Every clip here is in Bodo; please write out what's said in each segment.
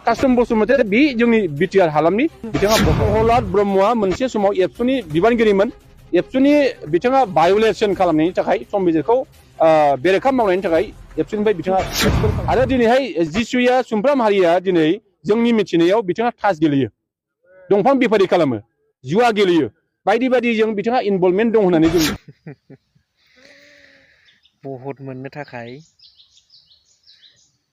कासम बसुमतारी बे जोंनि बिटिआर हालामनि बिथाङा प्रहलाद ब्रह्मआ मोनसे समाव एबसुनि बिबानगिरिमोन एबसुनि बिथाङा भायलेसन खालामनायनि थाखाय संबिजिरखौ बेरेखा मावनायनि थाखाय एबसुनिफ्राय बिथाङा आरो दिनैहाय जिसुया सुमफ्राम हारिया दिनै जोंनि मिथिनायाव बिथाङा थास गेलेयो दंफां बेफारि खालामो जुवा गेलेयो बायदि बायदिजों बिथाङा इनभल्भमेन्ट दं होननानै जों भट मोननो थाखाय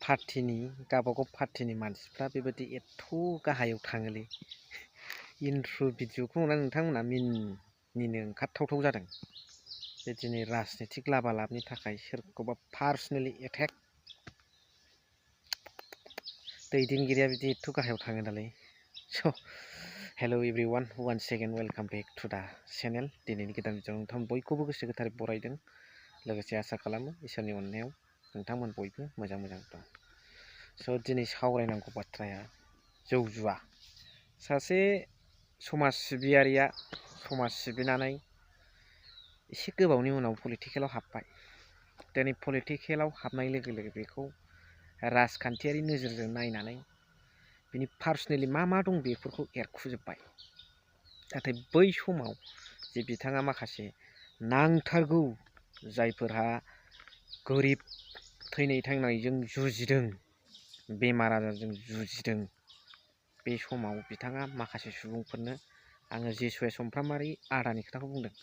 पार्टीनि गावबागाव पार्टीनि मानसिफ्रा बेबायदि एथ' गाहायाव थाङोलै इन्ट्र' भिडिअखौ नुनानै नोंथांमोना मिनिनो ओंखारथावथाव जादों बे दिनै राजनितिक लाबालाबनि थाखाय सोरखौबा पार्सनेलि एटेक दैदेनगिरिया बिदि एथ' गाहायाव थाङो दालाय so' hello' everyone one second welcome back to the channel दिनैनि गोदान भिडिअ नोंथांमोन बयखौबो गोसो गोथारै बरायदों लोगोसे आसा खालामो इसोरनि अननायाव नोंथांमोन बयबो मोजां दं स' दिनै सावरायनांगौ बाथ्राया जौ जुवा सासे समाज सिबियारिया समाज सिबिनानै एसे गोबावनि उनाव पलिटिकेलाव हाबबाय दिनै पलिटिकेलाव हाबनाय लोगो लोगो बेखौ राजखान्थियारि नोजोरजों नायनानै बिनि पार्सनेलि मा दं बेफोरखौ एरखुजोब्बाय नाथाय बै समाव जे बिथाङा माखासे नांथारगौ जायफोरहा गोरिब थैनाय थांनायजों जुजिदों बेमार आजारजों जुजिदों बे समाव बिथाङा माखासे सुबुंफोरनो आङो जिसुया सुमफ्रामारि आदानि खोथाखौ बुंदों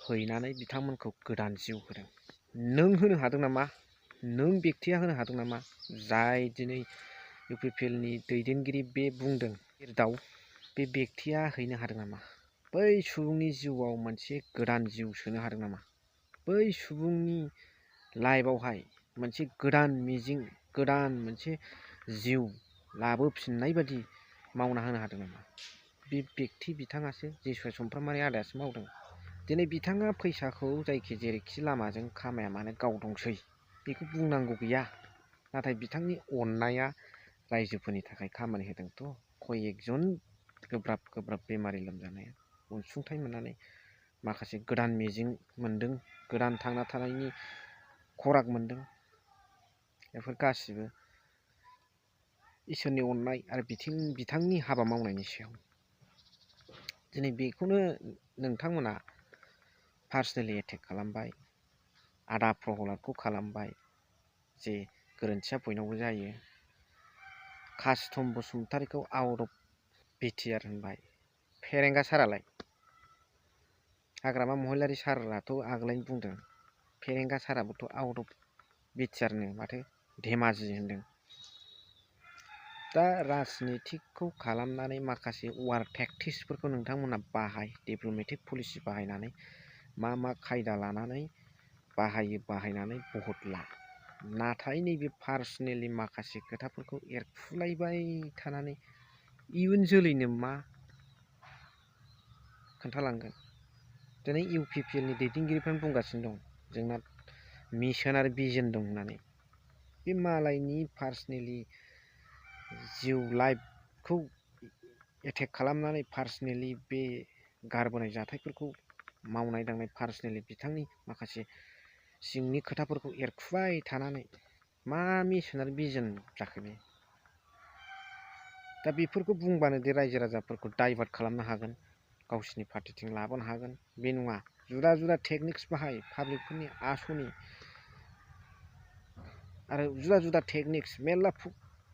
हैनानै बिथांमोनखौ गोदान जिउ होदों नों होनो हादों नामा नों बेक्तिया होनो हादों नामा जाय दिनै इउपिपिएलनि दैदेनगिरि बे बुंदों इरदाव बे बेक्तिया हैनो हादों नामा बै सुबुंनि जिउआव मोनसे गोदान जिउ सोनो हादों नामा बै सुबुंनि लाइफआवहाय मोनसे गोदान मिजिं गोदान मोनसे जिउ लाबोफिननाय बादि मावना होनो हादों नामा बे बेक्ति बिथाङासो जिसुया सुमफ्रामारि आदायासो मावदों दिनै बिथाङा फैसाखौ जायखि जेरैखि लामाजों खामाया मानो गाव दंसै बेखौ बुंनांगौ गैया नाथाय बिथांनि अननाया रायजोफोरनि थाखाय खामानि होदोंथ' कयेकजन गोब्राब बेमारि लोमजानाया अनसुंथाइ मोननानै माखासे गोदान मिजिं मोनदों गोदान थांना थानायनि खराग मोनदों बेफोर गासिबो इसोरनि अननाय आरो बिथांनि हाबा मावनायनि सायाव दिनै बेखौनो नोंथांमोना पार्सनेलि एटेक खालामबाय आदा प्रहलादखौ खालामबाय जे गोरोन्थिया बयनावबो जायो कासथम बसुमतारीखौ आउट अफ बिटिआर होनबाय फेरेंगा सारालाय हाग्रामा महिलारि साराथ' आगोलायनो बुंदों फेरेंगा साराबोथ' आउट अफ बिटिआरनो माथो धेमाजि होनदों दा राजनितिकखौ खालामनानै माखासे वार टेक्टिक्सफोरखौ नोंथांमोना बाहाय डिप्ल'मेटिक पलिसि बाहायनानै मा खायदा लानानै बाहायनानै भट ला नाथाय नैबे पार्सनेलि माखासे खोथाफोरखौ एरखुलायबाय थानानै इयुन जोलैनो मा खोन्थालांगोन दिनै इउपिपिएलनि दैदेनगिरिफ्रानो बुंगासिनो दं जोंना मिशन आरो भिजन दं होननानै बे मालायनि पार्सनेलि जिउ लाइफखौ एटेक खालामनानै पार्सनेलि बे गारबोनाय जाथायफोरखौ मावनाय दांनाय पार्सनेलि बिथांनि माखासे सिंनि खोथाफोरखौ एरखुबाय थानानै मा मिशन आरो भिजन जाखो बे दा बेफोरखौ बुंबानो दे रायजो राजाफोरखौ डाइभार्ट खालामनो हागोन गावसिनि पार्टिथिं लाबोनो हागोन बे नङा जुदा टेकनिक्स बाहाय पाब्लिकफोरनि आसनि आरो जुदा टेकनिक्स मेरला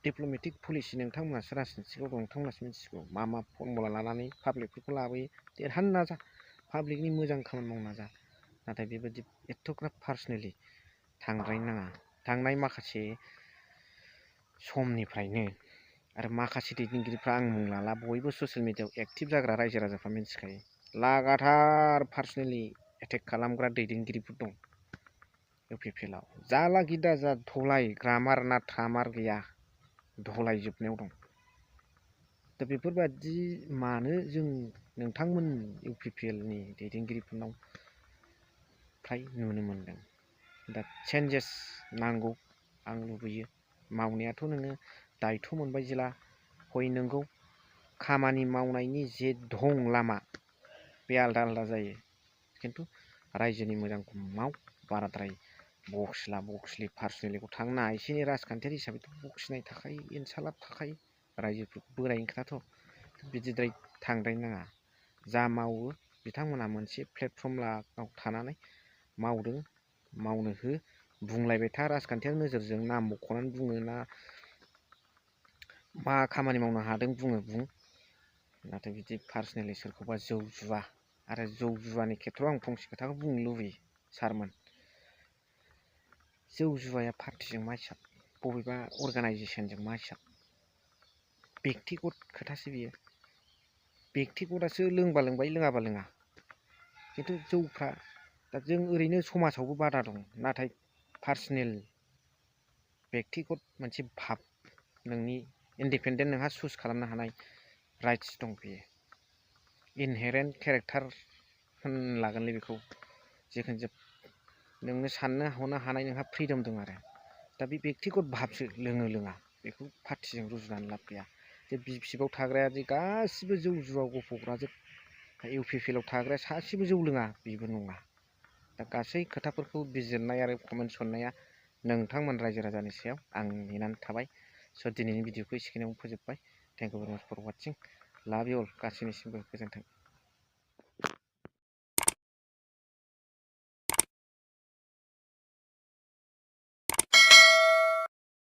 डिप्ल'मेटिक पलिसि नोंथांमोनासो राजनितिकआव दं नोंथांमोनासो मिथिगौ मा फर्मुला लानानै पाब्लिकफोरखौ लाबोयो देरहानो नाजा पाब्लिकनि मोजां खामानि मावनो नाजा नाथाय बेबायदि एथ'ग्राब पार्सनेलि थांद्रायनो नाङा थांनाय माखासे समनिफ्रायनो आरो माखासे दैदेनगिरिफ्रा आं मुं लाला बयबो ससियेल मिडियाआव एक्टिभ जाग्रा रायजो राजाफ्रा मिथिखायो लागाथार पार्सनेलि एटेक खालामग्रा दैदेनगिरिफोर दं इउपिपिएलआव जाला गिदा जा धलाय ग्रामार ना ट्रामार गैया धलाय जोबनायाव दं दा बेफोरबादि मानो जों नोंथांमोन इउपिपिएलनि दैदेनगिरिफोरनाव फ्राय नुनो मोनदों दा चेन्जेस नांगौ आं लुबैयो मावनायाथ' नोङो दायथ' मोनबाय जेला हय नोंगौ खामानि मावनायनि जे दं लामा बे आलदा जायो खिन्थु रायजोनि मोजांखौ माव बाराद्राय बक्सलि पार्सनेलिखौ थांनो नाङा एसे एनै राजखान्थियारि हिसाबैथ' बक्सिनाय थाखायो इनसालाब थाखायो रायजोफोरखौ बोरायनि खोथाथ' बिदिद्राय थांद्रायनो नाङा जा मावो बिथांमोनहा मोनसे प्लेटफर्माव थानानै मावदों मावनो हो बुंलायबाय था राजखान्थियारि नोजोरजों नाम मख'नानै बुङो ना मा खामानि मावनो हादों बुं नाथाय बिदि पार्सनेलि सोरखौबा जौ जुवा आरो जौ जुवानि खेथ्रआव आं फंसे खोथाखौ बुंनो लुबैयो सारमोन जौ जुवाया पार्टिजों मा हिसाब बबेबा अर्गानाइजेसनजों मा हिसाब बेक्तिगत खोथासो बियो बेक्तिगतआसो लोंबा लोंबाय लोङाबा लोङा खिन्थु जौफ्रा दा जों ओरैनो समाजावबो बादा दं नाथाय पार्सनेल बेक्तिगत मोनसे भाब नोंनि इन्डिपेन्डेन्ट नोंहा चुज खालामनो हानाय राइट्स दं बेयो इनहेरेन्ट केरेक्टार होनलागोनलै बेखौ जिखुनु जा नोंनो साननो हनो हानाय नोंहा फ्रिदम दं आरो दा बे बेक्तिगत भाबसो लोङो लोङा बेखौ पार्टिजों रुजुनानै लाब गैया जे बिपिएफआव थाग्राया जे गासिबो जौ जुवा गफ'ग्राजोब इउपिपिएलआव थाग्राया सासेबो जौ लोङा बेबो नङा दा गासै खोथाफोरखौ बिजिरनाय आरो कमेन्ट सननाया नोंथांमोन रायजो राजानि सायाव आं नेनानै थाबाय स' दिनैनि भिडिअखौ एसेखिनियावनो फोजोबबाय थेंक इउ भेरि माच फर वाचिं लाभ इउ अल गासैनिसिमबो गोजोन्थों।